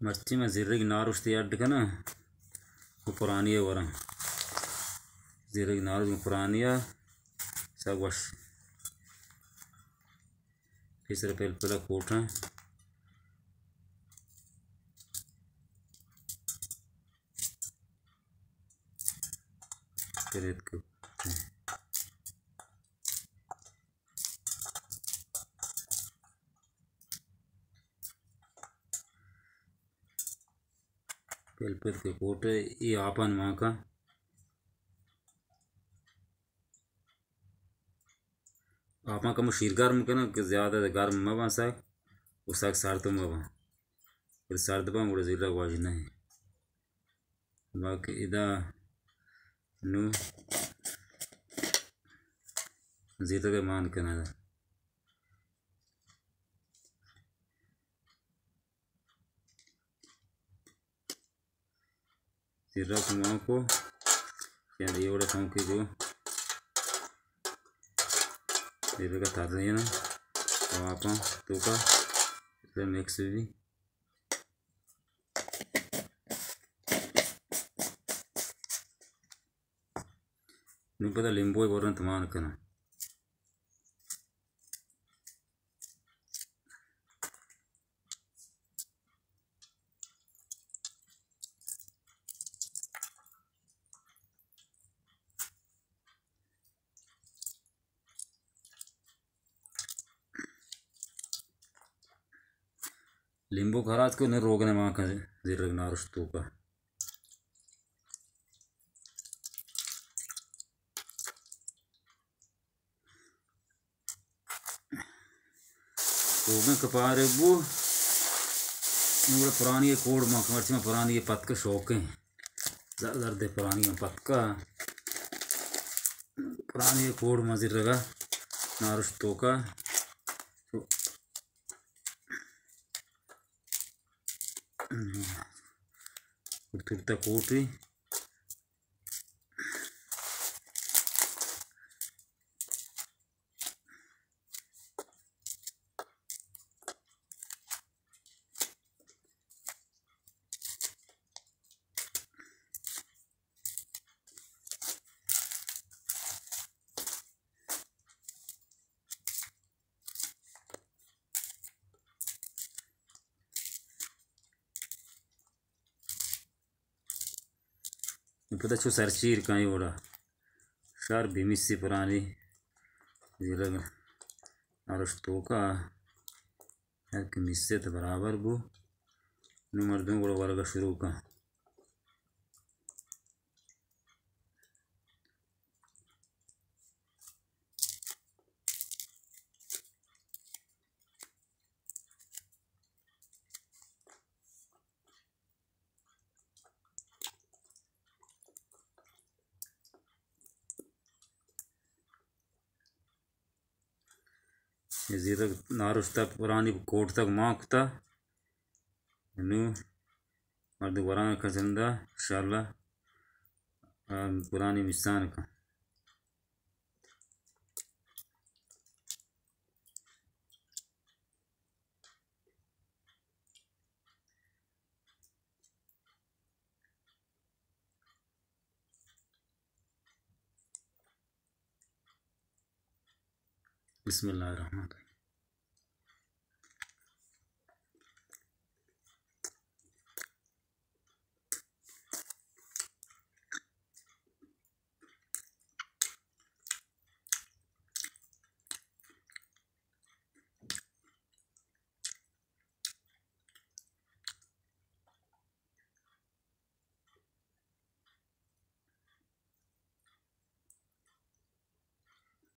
مرچی من زیرگ نارشتی اڈ کناں، گوں پرانی ءَ وراں۔ زیرگ نارشت گوں پرانی ءَ سک وش۔ پیسر پلپل ءَ کوٹاں۔ پلپل۔ پلپل کہ کوٹے، اے آپاں مان کن۔ آپاں کمو شیرگرم کناں کہ زیادہ گرم مہ باں سک، و سک سرد مہ باں۔ اگر سرد باں گڑا زیرگ واجہ نہ ایں۔ باقی ادا نوں زیرگ ءَ مان کناں۔ زیرگ مان کو، یعنی اے وڑا تھوں کہ گوں زیرگ ءَ تریناں، و آپاں توکا مکس بی۔ نوں پدا لیمبو ءَ ورنت مان کناں۔ لیمبو خراج کو، نوں روگن ءَ مان کن زیرگ نارشت توکا۔ روگن کہ پارگ بو، نوں گڑا پرانی ءَ کوڑ مان کن، مرچی من پرانی ءَ پتک شوقیں۔ زر زر دے پرانی ءَ پتکا۔ پرانی ءَ کوڑ مان زیرگ ءَ نارشت توکا۔ ترتا کوٹی۔ پدا چو سرچیر کن اے وڑا۔ شر بہ میسی پرانی زیرگ نارشت توکا، ہر کہ میسے تو برابر بو۔ نوں مردم گڑا ورگا شروع کن۔ اے زیرگ نارشتگ، پرانی کوٹتگ، مان کتہ۔ نوں مردم وران کن چندا، انشاءاللہ، آ، پرانی مسان کن۔ بسم اللہ الرحمن الرحیم۔